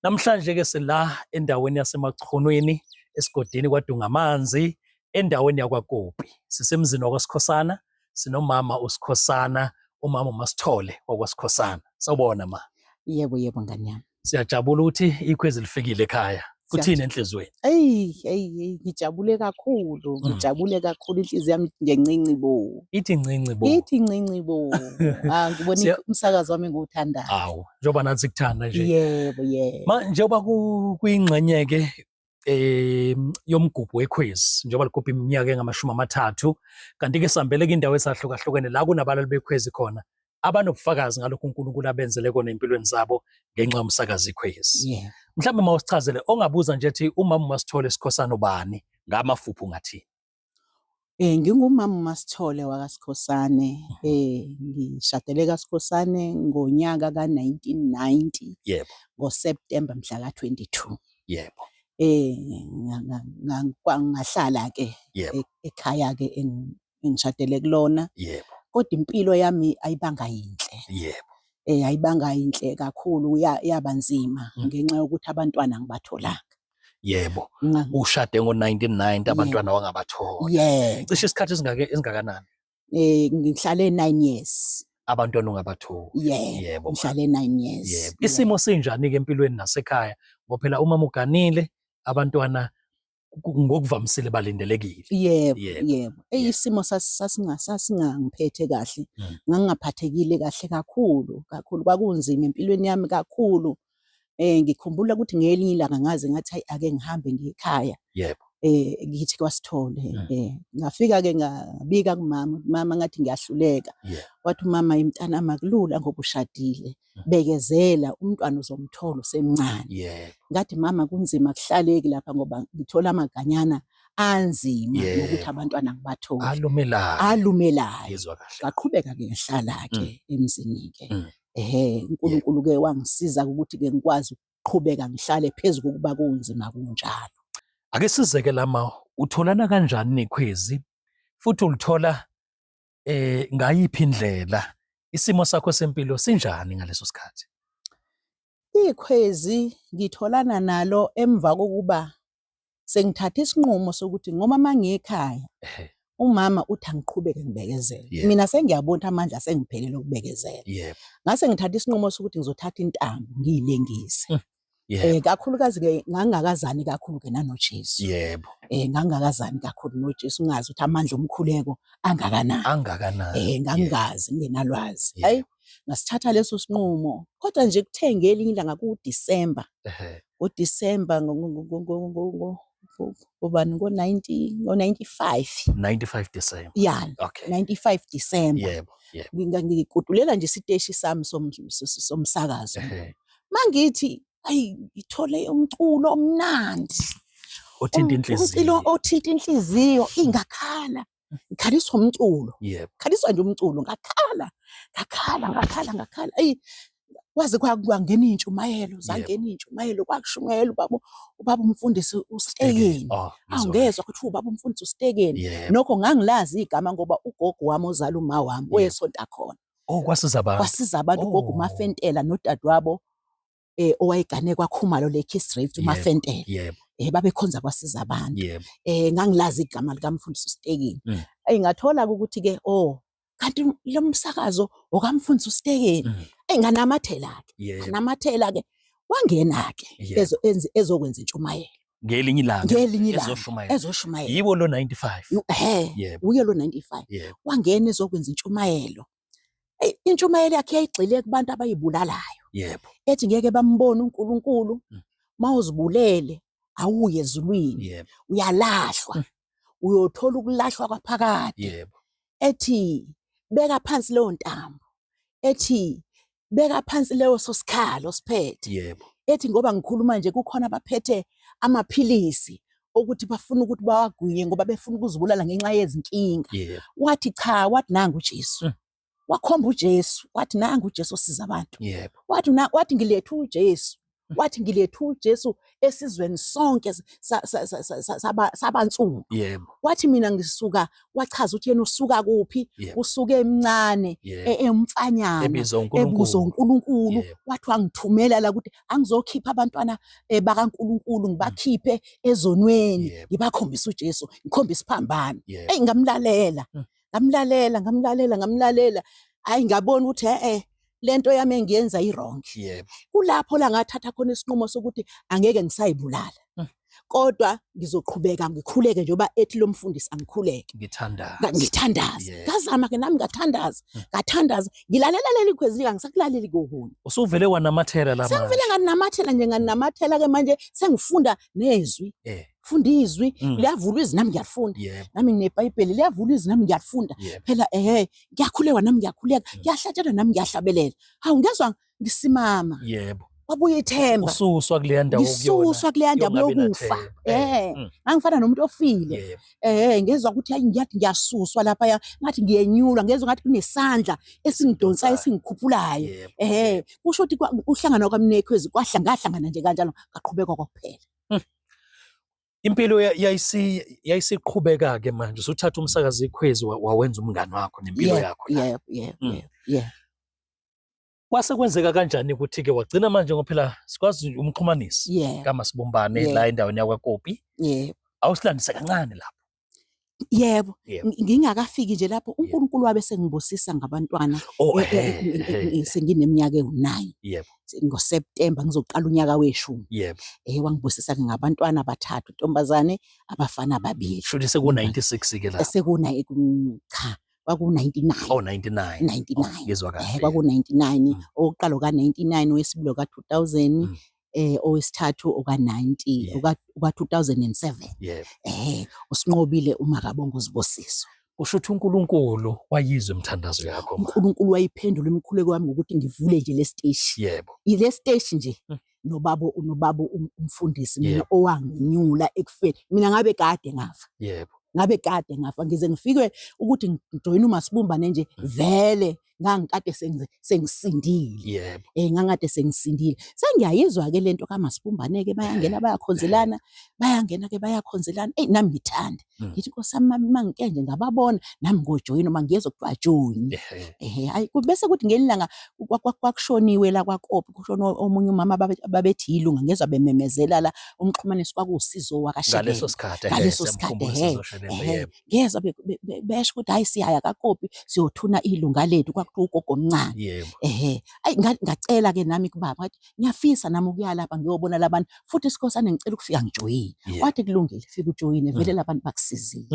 Namhlanje ke sila endaweni yaseMachonweni esigodini kwaDungamanzi endaweni yakwaKopi. Sisemzini wakwaSikhosana, sinomama uSikhosana, umama uMaSithole wakwaSikhosana. Sawubona ma. Yebo yebo ngane yami. Siyajabula ukuthi ikhwezi lifikile ekhaya. Kuthini enhliziyweni? Eyi eyi eyi, ngijabule kakhulu, ngijabule kakhulu, inhliziyo yami nje ncinci bo. Ithi ncinci bo. Ithi ncinci bo. Ah, ngibona umsakazo wami engiwuthandayo. Awu, njengoba nathi sikuthanda nje. Yebo yebo. Ma njengoba kuyingxenye ke yomgubho wekhwezi, njengoba ligubha iminyaka engama-30, kanti ke sihambele kwindawo esahlukahlukene la kunabalali bekhwezi khona abanobufakazi ngalokhu uNkulunkulu abenzele kona empilweni zabo ngenxa yomsakazo ikhwezi. Mhlawumbe uma usichazele ongabuza nje ethi umama uMaSithole Sikhosana ubani ngamafuphi ungathini? Ngingumama uMaSithole wakaSikhosane, ngishadele kaSikhosane ngonyaka ka-1990 ngoSeptember mhla ka-22. Ngahlala-ke ekhaya-ke engishadele kulona. Kodwa impilo yami ayibanga yinhle. Ayibanga yinhle kakhulu, yaba nzima ngenxa yokuthi abantwana angibatholanga. Yebo. Ushade ngo-1990 abantwana wangabathola. Yebo. Cishe isikhathi esingake esingakanani? Ngihlale 9 years. Abantwana ungabatholi. Yebo. Yebo. Ngihlale 9 years. Yebo. Isimo sinjani ke empilweni nasekhaya? Ngoba phela uma uganile abantwana ngokuvamisile balindelekile. Yebo, yebo. Isimo sasingangiphethe kahle. Ngangingaphathekile kahle kakhulu, kakhulu. Kwakunzima empilweni yami kakhulu. Ngikhumbula ukuthi ngelinye ilanga ngaze ngathi hayi ake ngihambe ngiye ekhaya. Ngithi kwaSithole. Ngafika ke ngabika kumama, mama ngathi ngiyahluleka. Wathi umama imntanami akulula ngoba ushadile. Bekezela umntwana uzomthola usemncane. Ngathi mama kunzima kuhlaleki lapha ngoba ngithola amaganyana anzima ngokuthi abantwana ngibathole. Alumelayo. Alumelayo. Ngizwa kahle. Ngaqhubeka ke ngihlala ke emzini ke. Ehhe, uNkulunkulu ke wangisiza ukuthi ke ngikwazi ukuqhubeka ngihlale phezu kokuba kunzima kunjalo. Ake sizeke lama, utholana kanjani nekhwezi futhi ulithola ngayiphi indlela? Isimo sakho sempilo sinjani ngaleso sikhathi? Ikhwezi ngitholana nalo emva kokuba sengithatha isinqumo sokuthi ngoba mangiye ekhaya umama uthi angiqhubeke ngibekezele. Mina sengiyabona ukuthi amandla sengiphelele ukubekezela. Ngase ngithatha isinqumo sokuthi ngizothatha intambo ngiyilengise. Kakhulukazi ke ngangingakazani kakhulu ke nanoJesu. Ngangingakazani kakhulu noJesu, ngazi ukuthi amandla omkhuleko angakanani. Angakanani. Ngangingazi, ngingenalwazi. Hayi, ngasithatha leso sinqumo. Kodwa nje kuthe ngelinye ilanga kuDisemba. NgoDisemba ngobani ngo-95. 95 December. Yeah. Okay. 95 December. Yebo, yebo. Ngikutulela nje isiteshi sami somsakazo. Mangithi ayi ngithole umculo omnandi. Othinta inhliziyo. Umculo othinta inhliziyo, ingakhala. Ngikhaliswa umculo. Yebo. Ngikhaliswa nje umculo, ngakhala. Ngakhala, ngakhala, ngakhala. Ayi kwaze kwangena iy'ntshumayelo, zangena iy'ntshumayelo, kwakushumayela ubaba umfundisi uStekeni. Awungezwa ukuthi ubaba umfundisi uStekeni. Nokho ngangilazi igama ngoba ugogo wami ozala uma wami wayesonta khona. Oh, kwasiza abantu. Kwasiza abantu ugogo uMafentela nodadewabo owayegane kwaKhumalo le Kiss Drift uMafentela. Yebo. Babekhonza kwasiza abantu. Yebo. Ngangilazi igama likamfundisi uStekeni. Eyi ngathola ukuthi ke oh kanti lo msakazo okamfundisi uStekeni. Eyi nganamathela ke. Nganamathela ke. Wangena ke ezokwenza intshumayelo. Ngelinye ilanga. Ngelinye ilanga. Ezoshumayela. Ezoshumayela. Yiwo lo 95. Uye lo 95. Wangena ezokwenza intshumayelo. Eyi, intshumayelo yakhe yayigxile kubantu abayibulalayo. Ethi ngeke bambone uNkulunkulu, mawuzibulele awuye ezulwini. Uyalahlwa. Uyothola ukulahlwa kwaphakade. Ethi beka phansi leyo ntambo. Ethi beka phansi leyo sosikhalo siphethe. Ethi ngoba ngikhuluma nje kukhona abaphethe amaphilisi okuthi bafuna ukuthi bawagwinye ngoba befuna ukuzibulala ngenxa yezinkinga. Wathi cha, wathi nangu uJesu. Wakhomba uJesu, wathi nangu uJesu osiza abantu. Wathi wathi ngilethe uJesu. Wathi ngilethe uJesu esizweni sonke sabansundu. Wathi mina ngisuka, wachaza ukuthi yena usuka kuphi, usuke emncane, emfanyana, ebizwa uNkulunkulu. Wathi wangithumela la ukuthi angizokhipha abantwana bakaNkulunkulu, ngibakhiphe ezonweni, ngibakhombise uJesu, ngikhombise isiphambano. Eyi, ngamlalela, ngamlalela, ngamlalela, ngamlalela. Hayi, ngabona ukuthi lento yami engiyenza i-wrong. Kulapho la ngathatha khona isinqumo sokuthi angeke ngisayibulala. Kodwa ngizoqhubeka ngikhuleke njengoba ethi lo mfundisi angikhuleke. Ngithandaze. Ngithandaze. Ngazama ke nami ngathandaza. Ngathandaza. Ngilalela leli khwezi ngisakulaleli kohuni. Usuvele wanamathela la manje. Sengivele nganamathela nje, nganamathela ke manje sengifunda nezwi. Funda izwi, liyavula izwi nami ngiyalifunda. Nami ngineBhayibheli, liyavula izwi nami ngiyalifunda. Phela ngiyakhuleka nami ngiyakhuleka, ngiyahlatshelwa nami ngiyahlabelela. Hawu, ngezwa ngisimama. Wabuya ithemba. Ususwa kuleya ndawo okuyona. Ngisuswa kuleya ndawo yokufa. Ngangifana nomuntu ofile. Ngezwa ukuthi hayi ngiyathi ngiyasuswa lapha, ngathi ngiyenyulwa, ngezwa ngathi kunesandla esingidonsayo esingikhuphulayo. Kusho ukuthi uhlangana kwami nekhwezi ngahlangana nje kanjalo, ngaqhubeka kwakuphela. Impilo yayisiqhubeka ke manje, usuthatha umsakazo ikhwezi wawenza umngani wakho nempilo yakho. Yebo. Kwase kwenzeka kanjani ukuthi ke wagcina manje, ngoba phela sikwazi umxhumanisi kaMasibumbane la endaweni yakwaKopi. Awusilandise kancane lapho. Yebo, ngingakafiki nje lapho uNkulunkulu wabe sengibusisa ngabantwana sengineminyaka ewu-9. NgoSeptember ngizoqala unyaka weshumi. Wangibusisa ke ngabantwana abathathu, intombazane, abafana ababili. Shuthi seku-96 ke lapho. Cha, kwaku-99. Oh, 99. 99. Ngizwa kahle. Kwaku-99, owokuqala oka-99, owesibili oka-2000, owesithathu oka-90, oka-2007. Usinqobile uMakabonga uZibusiso. Kusho ukuthi uNkulunkulu wayizwa imithandazo yakho. uNkulunkulu wayiphendula imikhuleko wami ngokuthi ngivule nje le siteshi. Ile siteshi nje. Nobaba umfundisi mina owanginyula ekufeni. Mina ngabe kade ngafa. Ngabe kade ngafa, ngize ngifike ukuthi ngijoyine uMasibumbane nje vele ngangikade sengisindile. Ngangikade sengisindile. Sengiyayizwa ke lento kaMasibumbane ke, bayangena bayakhonzelana, bayangena ke bayakhonzelana. Eyi, nami ngithanda. Ngithi Nkosi yami, mangike nje ngababona nami ngojoyina, uma ngiyezwa kuthiwa join. Hayi, bese kuthi ngelanga kwakushoniwe la kwaKopi, kushona omunye umama babethi yilunga, ngezwa bememezela la umxhumanisi kwakuwusizo wakaShelembe. Ngaleso sikhathi, ngaleso sikhathi, ngezwa besho ukuthi hayi siyaya kaKopi siyothuna ilunga lethu, kwakuthiwa ugogo omncane. Ayi, ngacela ke nami kubaba, ngathi ngiyafisa nami ukuya lapha ngiyobona labantu, futhi isikhosana ngicela ukufika ngijoyine. Wathi kulungile, fika ujoyine, vele labantu bakusizile.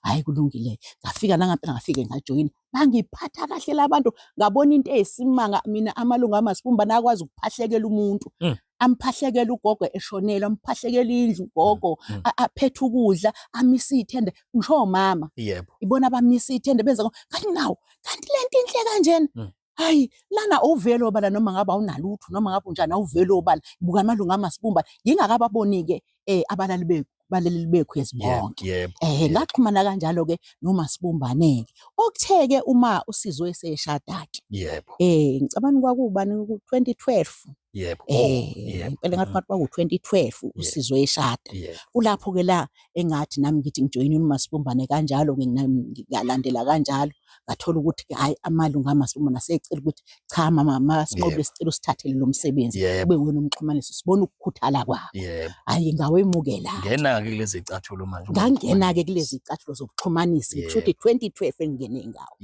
Hayi kulungile. Ngafika nangampela ngafike ngajoyina. Bangiphatha kahle labantu, ngabona into eyisimanga mina, amalungu aMasibumbane akwazi ukuphahlekela umuntu. Amphahlekela ugogo eshonela, amphahlekela indlu ugogo, aphethe ukudla, amise ithende, ngisho omama. Ibona abamisa ithende benza ngathi nawo, kanti lento inhle kanjena. Hayi, lana awuvele obala noma ngabe awunalutho, noma ngabe unjani awuvele obala. Buka amalungu aMasibumbane, ngingakababoni ke abalali baleli bekhwezi bonke. Ngaxhumana kanjalo ke noMasibumbane ke. Okuthe ke uma uSizwe eseshada ke. Ngicabanga kwakubani ku-2012. Impela ngathi kwaku-2012 uSizwe eshada. Kulapho ke la engathi nami ngithi ngijoyine uMasibumbane kanjalo, ngiyalandela kanjalo. Ngathola ukuthi hayi amalungu aMasibumbane asecela ukuthi cha mama, masinqobe sicela usithathele lo msebenzi, ube wena umxhumanisi, sibone ukukhuthala kwakho. Hayi ngawemukela. Ngena ke kulezi zicathulo manje. Ngangena ke kulezi zicathulo zobuxhumanisi, kusho ukuthi 2012 engingene ngawo.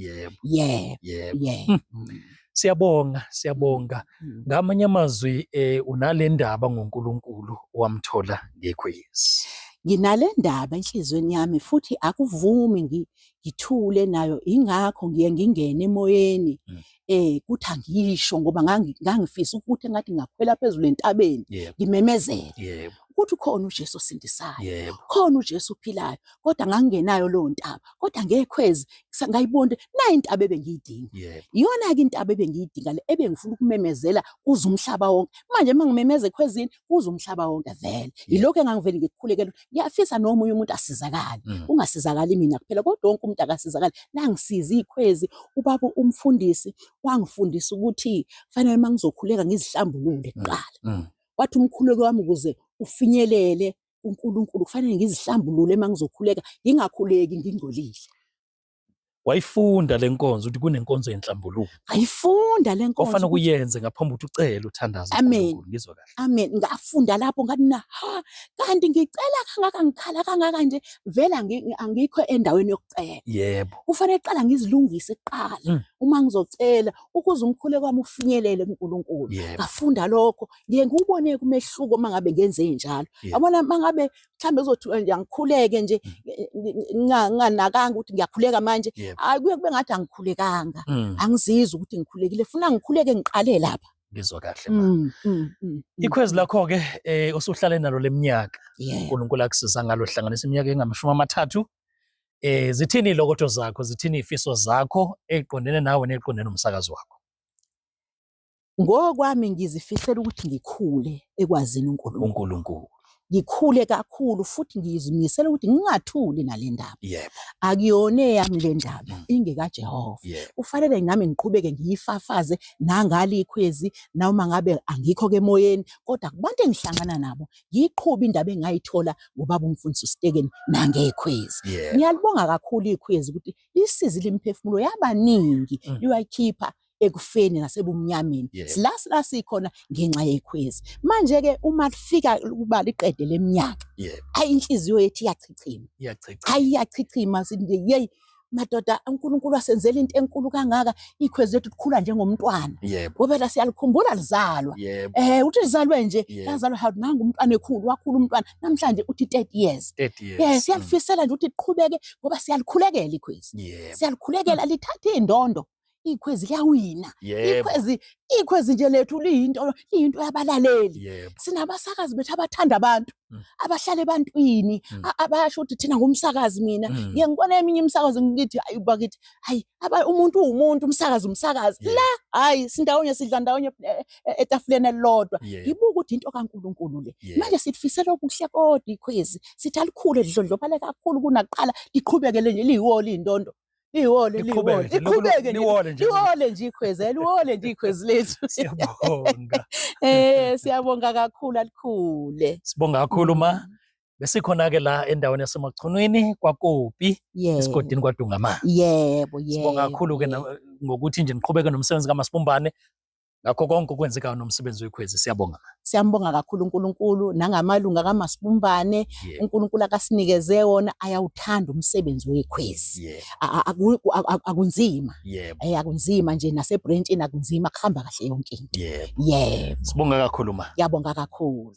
Siyabonga, siyabonga. Ngamanye amazwi unale ndaba ngoNkulunkulu owamthola ngekhwezi. Nginale ndaba enhliziyweni yami futhi akuvumi ngithule nayo, ingakho ngiye ngingene emoyeni. Kuthi angisho ngoba ngangifisa ukuthi engathi ngakhwela phezulu entabeni ngimemezele ukuthi ukhona uJesu osindisayo, khona uJesu ophilayo, kodwa ngangingenayo leyo ntaba, kodwa ngekhwezi ngayibona nayi intaba ebengiyidinga. Iyona ke intaba ebengiyidinga le ebengifuna ukumemezela kuze umhlaba wonke. Manje mangimemeza ekhwezini kuze umhlaba wonke vele. Yilokho engangivele ngikukhulekela. Ngiyafisa nomunye umuntu asizakale. Ungasizakali mina kuphela kodwa wonke umuntu akasizakale. Langisiza ikhwezi, ubaba umfundisi wangifundisa ukuthi kufanele mangizokhuleka ngizihlambulule kuqala. Wathi umkhuleko wami ukuze ufinyelele kuNkulunkulu kufanele ngizihlambulule uma ngizokhuleka, ngingakhuleki ngingcolile. Wayifunda le nkonzo ukuthi kunenkonzo yenhlambuluko. Ngayifunda le nkonzo. Ofanele ukuyenze ngaphambi ukuthi ucele uthandaze Amen. uNkulunkulu. Ngizwa kahle. Amen. Ngafunda lapho ngathi na ha kanti ngicela kangaka ngikhala kangaka nje vele angikho endaweni yokucela. Yebo. Kufanele kuqala ngizilungise kuqala uma ngizocela ukuze umkhuleko wami ufinyelele kuNkulunkulu. Ngafunda lokho ngiye ngiwubone umehluko uma ngabe ngenze njalo. Yabona uma ngabe mhlawumbe kuzothiwa nje angikhuleke nje nginganakanga ukuthi ngiyakhuleka manje, hayi kuye kube ngathi angikhulekanga, angizizwa ukuthi ngikhulekile, funa ngikhuleke ngiqale lapha. Ngizwa kahle ma. Ikhwezi lakho-ke osuhlale nalo leminyaka, uNkulunkulu akusiza ngalo hlanganisa iminyaka engamashumi amathathu. Zithini iy'lokotho zakho, zithini iy'fiso zakho ey'qondene nawe ney'qondene nomsakazo wakho? Ngokwami ngizifisela ukuthi ngikhule ekwazini uNkulunkulu. uNkulunkulu. Ngikhule kakhulu futhi ngizimisela ukuthi ngingathuli nale ndaba. Yebo. Akuyona eyami le ndaba, ingekaJehova. Yebo. Kufanele nami ngiqhubeke ngiyifafaze nangali ikhwezi noma ngabe angikho ke emoyeni, kodwa kubantu engihlangana nabo ngiyiqhube indaba engayithola ngobaba umfundisi uStekeni nangekhwezi. Yebo. Ngiyalibonga kakhulu ikhwezi ukuthi lisizile imiphefumulo yabaningi, liwayikhipha ekufeni nasebumnyameni. Sila sila sikhona ngenxa yekhwezi. Manje ke uma lifika ukuba liqede leminyaka, ayi inhliziyo yethu iyachichima. Iyachichima. Ayi iyachichima sithi yeyi madoda, uNkulunkulu wasenzela into enkulu kangaka, ikhwezi lethu likhula njengomntwana. Ngoba la siyalikhumbula lizalwa. Uthi lizalwe nje, lazalwa hawu nangu umntwana ekhulu, wakhula umntwana. Namhlanje uthi 30 years. 30 years. Siyalifisela nje ukuthi liqhubeke ngoba siyalikhulekela ikhwezi. Siyalikhulekela lithathe indondo. Ikhwezi liyawina. Ikhwezi nje lethu liyinto yabalaleli. Sinabasakazi bethu abathanda abantu, abahlala ebantwini, abasho ukuthi thina ngumsakazi mina. Ngiye ngibone eminye imisakazo ngithi hayi bakithi, hayi umuntu uwumuntu, umsakazi umsakazi. La hayi sindawonye sidla ndawonye etafuleni elilodwa. Ngibuka ukuthi into kaNkulunkulu le. Manje sifisela okuhle kodwa ikhwezi, sithi alikhule lidlondlobale kakhulu kunakuqala, liqhubekele nje liyiwole indondo. Liwole, Liqhubeke liwole. nje, Liqhubeke nje. liwole nje. Liwole nje ikhwezi, liwole nje ikhwezi lethu. Siyabonga. Siyabonga kakhulu, alikhule. Sibonga kakhulu ma. Besikhona ke la endaweni yaseMachunwini kwaKopi, esigodini kwaDungamanga. Yebo, yebo. Sibonga kakhulu ke ngokuthi nje niqhubeke nomsebenzi kaMasibumbane. Ngakho konke okwenzekayo nomsebenzi wekhwezi, siyabonga. Siyambonga kakhulu uNkulunkulu nangamalunga kaMasibumbane. uNkulunkulu akasinikeze wona, ayawuthanda umsebenzi wekhwezi. Akunzima. Akunzima nje nasebranchini akunzima, kuhamba kahle yonke into. Sibonga kakhulu ma. Ngiyabonga kakhulu.